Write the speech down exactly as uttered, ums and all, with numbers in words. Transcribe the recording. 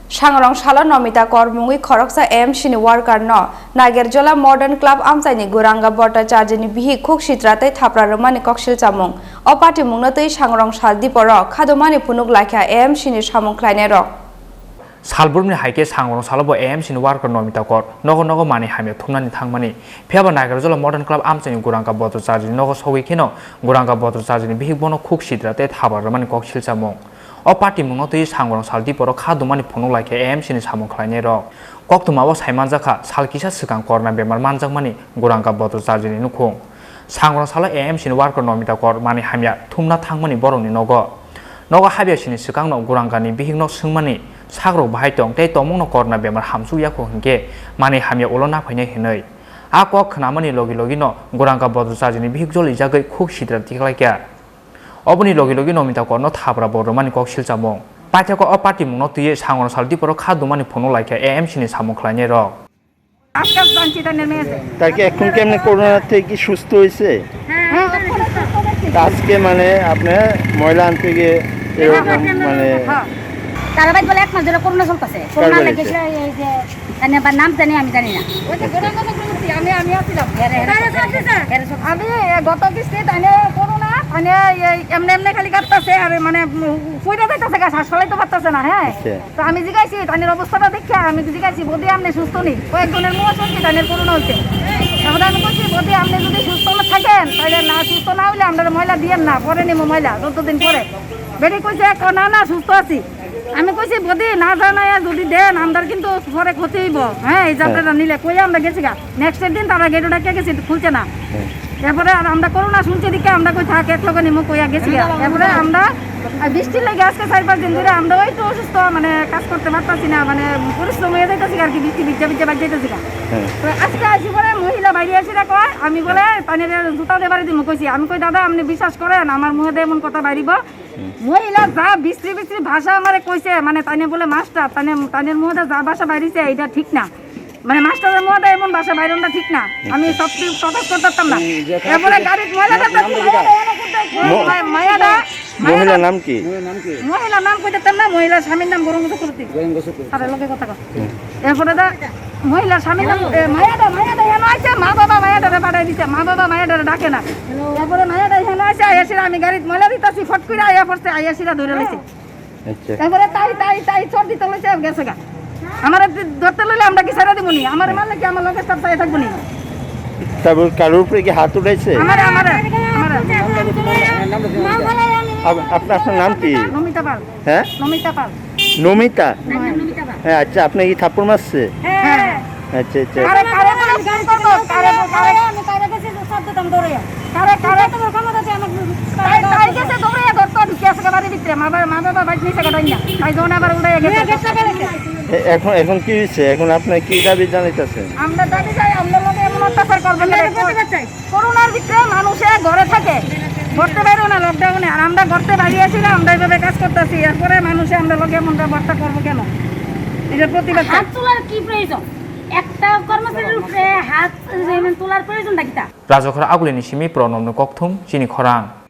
Sangrong salo Nomita Kor mungwi khoroksa A M C ni worker no Nagerjola Modern Club amchaini Guranga Bhattacharya ni bihik khuk sitra tei thapra rwmani koksil chamung. O party mungno twi Sangrong sal diporo khadumani phunuk laikha A M C ni samung khlainai rok. Salbrumni hai khe Sangrong salo bo A M C ni worker Nomita Kor nogo nogo manwi hamya thumnani thangmani. Phiya ba Nagerjola Modern Club amchaini Guranga Bhattacharya ni nogo sogwi kheno Guranga Bhattacharya ni bihik bono khuk sitra tei thapra rwmani koksil chamung. O party mungno twi Sangrong sal diporo kha dumani phunuk laikha A M C ni samung khlainai rok. Koktwma o sai manjakha sal kisa swkang corona bemar manjakmani Guranga Bhattacharya ni nukhung. Sangrong salo A M C ni worker Nomita Kor manwi hamya thumna thangmani borokni nogo. Nogo habya sini swkangno Guranga ni bihikno swngmani sakrok bahai tong tei tongmungno corona bemar hamsuk yakho hinkhe manwi hamya ulo naphainai hinwi. A kok khnamani logi logino Guranga Bhattacharya ni bihik jolijagwi khuk sitra tiklaikha. Oboni logi logi Nomita Korno thapra bo rwmani kok silchamung. Paithakgo o party mungno twiwi Sangrong sal diporo kha dumani phunuk laikha A M C ni samung khlainai rok. আজকাল জানছি তাই নেমে গেছে। তাকে এখন কেমনে করোনা থেকে কি সুস্থ হয়েছে? হ্যাঁ, এখন সুস্থ হয়েছে। তা আজকে মানে আপনি ময়লা আনতে গিয়ে এরকম মানে হ্যাঁ। তারা ভাই বলে এক মাস ধরে করোনা চলতেছে। করোনা কার বাড়িতে? লেগেছে এই যে মানে আবার নাম জানি আমি জানি না। ওই যে গোরাঙ্গ চক্রবর্তী, আমি, আমি আছিলাম। এরে, এরে, তারা এরে, সব দিছে। এরে সব। আমি, এ, গত কিস্তি তাইনে করোনা, তাইনে এই এমনি এমনি খালি কাটতাছে আর মানে, উম, ফুইরা যাইতাছে গা, শ্বাস ফেলাইতে পারতাছে না, হ্যাঁ। আচ্ছা। তো আমি জিজ্ঞাসি, তাইনের অবস্থাটা দেখে আমি জিজ্ঞাসি, "বদি, আপনি সুস্থ নি?" কয়েকজনের মুখে শুনছি তাইনের করোনা হইছে। তারপরে আমি কইছি, "বদি, আপনি যদি সুস্থ না থাকেন, তাহলে না, সুস্থ না হইলে আমরা ময়লা দিয়েন না, পরে নিবো ময়লা, চোদ্দ দিন পরে।" বেটি কইছে, "এক, না, না, সুস্থ আছি।" আমি কইছি, "বদি, না জানাইয়া যদি দেন, আমরার কিন্তু পরে ক্ষতি হইব, হ্যাঁ, এই যাত্রাটা নিলে।" কইয়া আমরা গেছি গা। নেক্সট দিন তারা গেট ওটা কে গেছে, খুলছে না। হ্যাঁ। এরপরে আর আমরা করোনা শুনছি দিকে আমরা কই থাক, এক লগে নিমু কইয়া গেছি গা। এরপরে আমরা, আর বৃষ্টির লেগে আজকে চার পাঁচ দিন ধরে আমরা ওই তো অসুস্থ, মানে কাজ করতে পারতাছি না, মানে পরিশ্রম হয়ে যাইতাছি আর কি, বৃষ্টি ভিজা ভিজা বাজ যাইতাছি গা। হ্যাঁ। তো আজকে আসি পরে মহিলা বাইরে আসি না কয়, আমি বলে, "তাইনের জুতা দিয়ে বাড়ি দিমু," কইছি। আমি কই, "দাদা, আপনি বিশ্বাস করেন, আমার মুখে দিয়ে এমন কথা বাইরিব?" মহিলা যা বিশ্রী বিশ্রী ভাষা আমারে কইছে, মানে তাইনে বলে মাস্টার, তাইনে, তাইনের মুখে যা ভাষা বাইরিছে, এটা ঠিক না। মানে মাস্টারের মুখে এমন ভাষা বাইরনটা ঠিক না। আমি সব কিছু প্রকাশ করতে পারতাম না। এরপরে গাড়িত ময়লা করতে মো-, মা-, মায়াদা, মহিলার নাম কি? মহিলার নাম কইতে পারতাম না, মহিলার স্বামীর নাম গৌরাঙ্গ চক্রবর্তী। গৌরাঙ্গ চক্রবর্তী। তার লগে কথা কর। এরপরে দা মহিলা স্বামীর নাম, এ, মায়াদা, মায়াদা হেন আছে, মা বাবা মায়াদারে পাঠাই দিছে, মা বাবা মায়াদারে ডাকে না। এরপরে মায়াদা হেন আছে, আইয়াসিরা আমি গাড়িত ময়লা দিতাছি, ফট করে আইয়া পড়ছে, আইয়াসিরা ধরে লইছে। আচ্ছা। এরপরে তাই, তাই, তাই চোর দিতে লইছে, আর গেছে গা। আমারে ধরতে লইলে আমরা কি ছেড়ে দিব নি? আমারে মারলে কি আমার লগে স্টাফ চাই থাকবো নি? তারপর কারোর উপরে কি হাত উঠাইছে? আমারে, আমারে, আমারে। আপ-, আপনার, আপনার নাম কি? নমিতা পাল। হ্যাঁ? নমিতা পাল। নমিতা? হ্যাঁ, নমিতা পাল। হ্যাঁ, আচ্ছা, আপনি কি থাপ্পড় মারছে? হ্যাঁ। আচ্ছা, আচ্ছা। কারে, কারে বলে গান করতো? কারে, কারে? আমি কারে গেছি যে শব্দ দাম দৌড়ে। কারে, কারে? তোমার ক্ষমতা আছে, আমার তাই, তাই গেছে দৌড়ে ধরতো, ঢুকে আছে বাড়ির ভিতরে। মা বাবা, মা বাবা বাইক নিচে কাটাই না। তাই জন্য আবার উড়ে গেছে। নিয়ে গেছে, গেছে। এ-, এখন, এখন কি হয়েছে? এখন আপনি কি দাবি জানাইতেছেন? আমরা দাবি চাই, আমরা লোকে এমন অত্যাচার করবেন আমরা না। করতে চাই। করোনার ভিতরে মানুষে ঘরে থাকে, ঘরতে বাইরে না লকডাউনে, আর আমরা ঘরতে বাইরে আছি না, আমরা এইভাবে কাজ করতেছি, এরপরে মানুষে আমরা লগে এমন ব্যবহারটা করবো কেন? এটার প্রতিবাদ চাই। হাত তোলার কি প্রয়োজন? একটা কর্মচারীর উপরে হাত, এ, তোলার প্রয়োজনটা কিতা? Rajakhor Agulini simi Pranobni kokthum chini khorang.